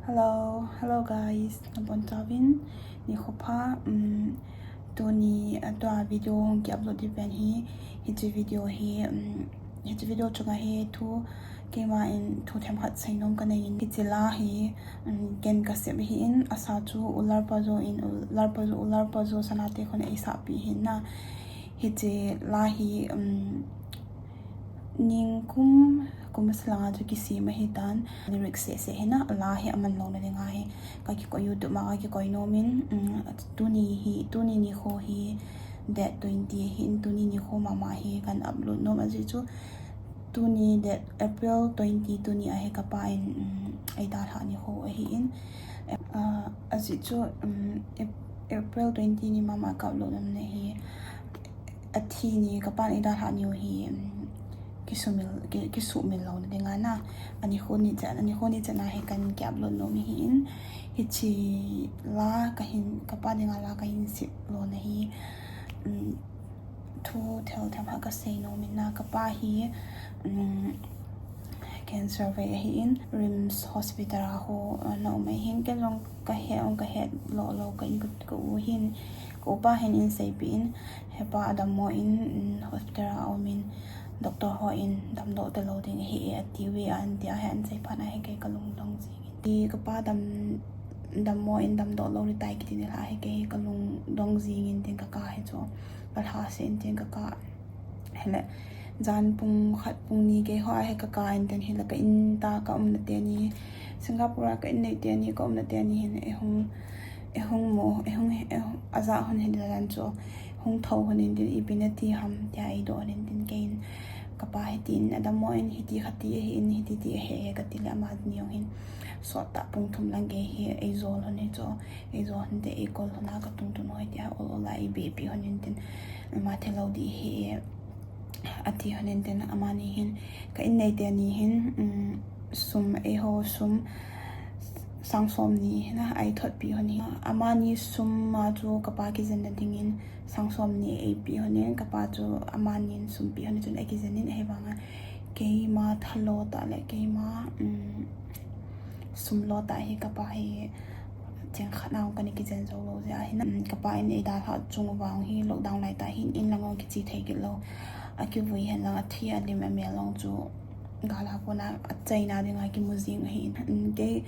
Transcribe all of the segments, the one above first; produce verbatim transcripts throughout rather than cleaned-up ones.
Hello, hello guys. Nabonchauvin nikho pha. Um, tuni a tua video hung ki upload di pen hi, hiche video hi, um, hiche video chunga hi thu, keima in thu themkhat seinom kanei in, hiche la hi, um, ken kasep ahin, asa chu U Lalpajo in, U Lalpajo, U Lalpajo Sanate khun eisahpi ahin na. Hiche la hi, um, ningkum, kum salanga chu kisem ahitan, lyric seh seh hina, la hi aman louna dinga hi kakikoi, YouTube ma kakikoi nom in, um, tuni hi, tuni nikho hi date twenty ahin, tuni nikho mama hi kan upload nom ajeh chu, tuni date April twenty tuni ahi kapa in, um, eidalhah nikho ahin, uh, ajeh chu, um, Ap-, April twenty ni mama ka upload nom na hi, athi ni kapan eidalhah niu hi, um, kisumil, ki, kisumil louna dinga na. Anikho ni chan, anikho ni chan a hi kan ki upload nom ahin, hiche la kahin, kapa dinga la kahin sep lona hi, um, thu themkhat kasei nom in na, kapa hi, um, cancer vei ahin, RIMS Hospital a ho, uh, ana um ahin, ken jong kahet, ong kahet lou lou, ka in ka, ka u hin, ka upa hin eiseipeh in, hepa adammo in, um, hospital a um in, doctor hon damdoh talou ding ahi e atiuve, anti a hin seiphat na hi kei kalung dong jing in. Ti kapa dam, dammo in damdoh lou ding tai kiti nilhah hi kei kalung dong jing in tin kaka hi chu. Kalhase in tin kaka. Hile, jan pung khat pung ni keiho a hi kaka in tin hile ka in ta ka umna teni, Singapore a ka in nei teni, ka umna teni hin eihung, eihung mo, eihung, eihung, ajah hon hin la jan chu. Hung thou hon in tin ipi nati ham tia eidoh hon in tin kei in kapa hitin adammo in hiti khati ahin, hiti ti ahi e kati le amani jong hin sottah pung thum lang gei hi eijol hon hi chu. Eijol hon te eikol hon a katungtun hoi tia ol ol a eibehpi hon in tin, ama thilou ding ahi e ati hon in tin amani hin ka in nei teni hin, um, sum eiho sum sang som ni na eithotpi hon hi. Amani sum a chu kapa kijenna dingin sang som ni eipe hon in, kapa chu amani in sumpe hon in chun akijen in ahivanga keima thalo tah le keima, um, sum lo tah hi kapa hi cheng khat a kana kijen jou lou jeh ahin, um, kapa in eidalhah chung uva hi lockdown lai tah hin in lang jong kiche thei kit lou. Akivui hen lang athi alim amel jong chu gal a kona achaina dinga kimu jing ahin. Um, kei,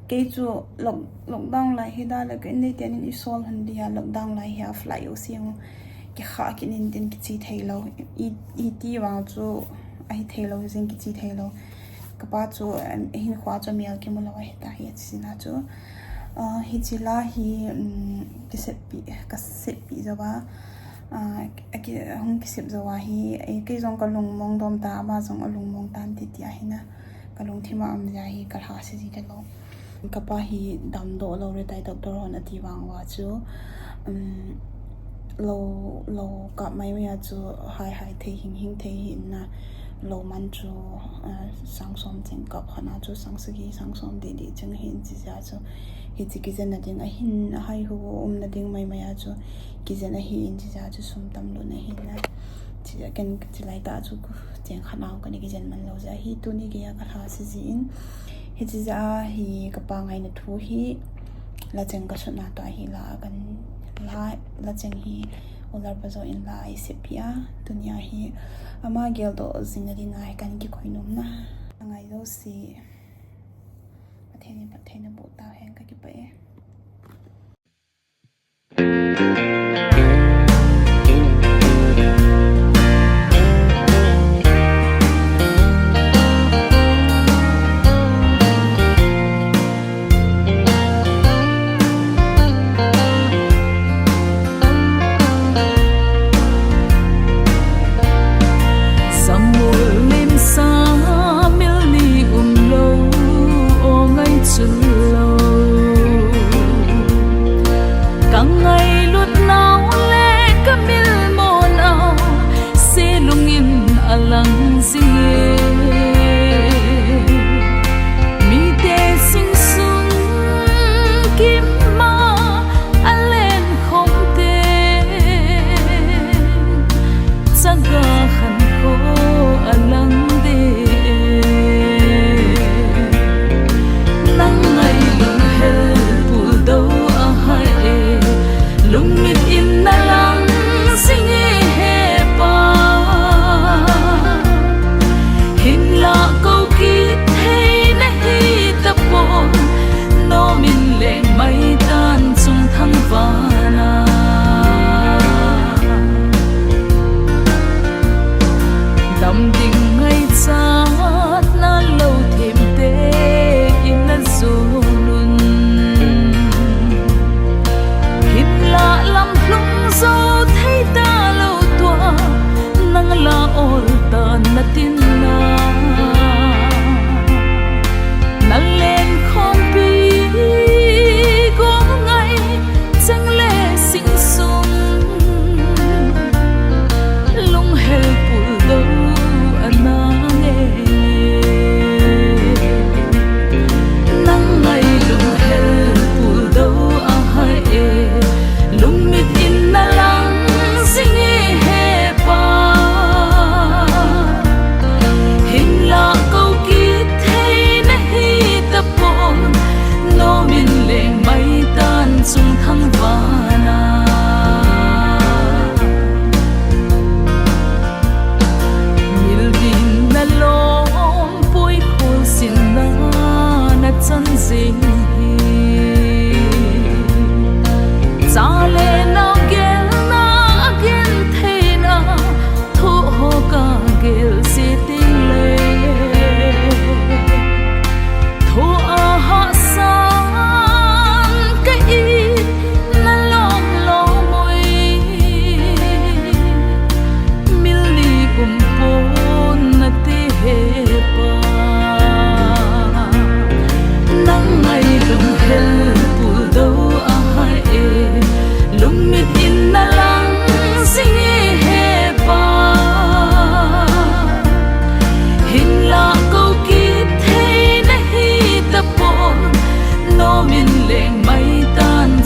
kei chu lock-, lockdown lai hi da le ka in nei teni in eisol hon dia lockdown lai hi a flight u sing u kikha kit in tin kiche thei lou. I, iti vang chu ahi thei lou jing kiche thei lou. Kapa chu, um, ahin kho chu mel kimu lou ahi ta hi achi jeh a chu. Uh, hiche la hi, um, kiseppi, kaseppi jou va. Ah, aki, hung kisep jou ahi, eh, kei jong kalung mong dom ta, ama jong alung mong tan titi ahi na. Kalungthim a um jeh ahi, kalhase ji talou. Kapa hi damdoh lou ding tai doctor hon ati vang uva chu, um, lou, lou kap mai mai a chu hai hai thei hing hing thei ahin na. Lou man chu, ah, sang som cheng kap khat a chu sang sagi, sang som didi cheng ahin chi jeh a chu. Hiche kijenna ding ahin, ahai hu umna ding mai mai a chu kijen ahin chi jeh a chu sum tam lou na ahin na. Chi jeh a ken chi lai tah chu cheng khat a kana kijen man lou jeh ahi tuni gei a kalhase ji in. Hiche jeh a hi kapa ngaina thu hi la cheng kasutna toh ahi la kan la, la cheng hi U Lalpajo in la eiseppi a tuni a hi ama geldoh jing na dinga hi kan kikoi nom na. Angai jouse Pathen in phattheina boh tauhen, kakipah e. Samul lim sa mil ni um lo, o ngai chun lo.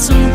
sung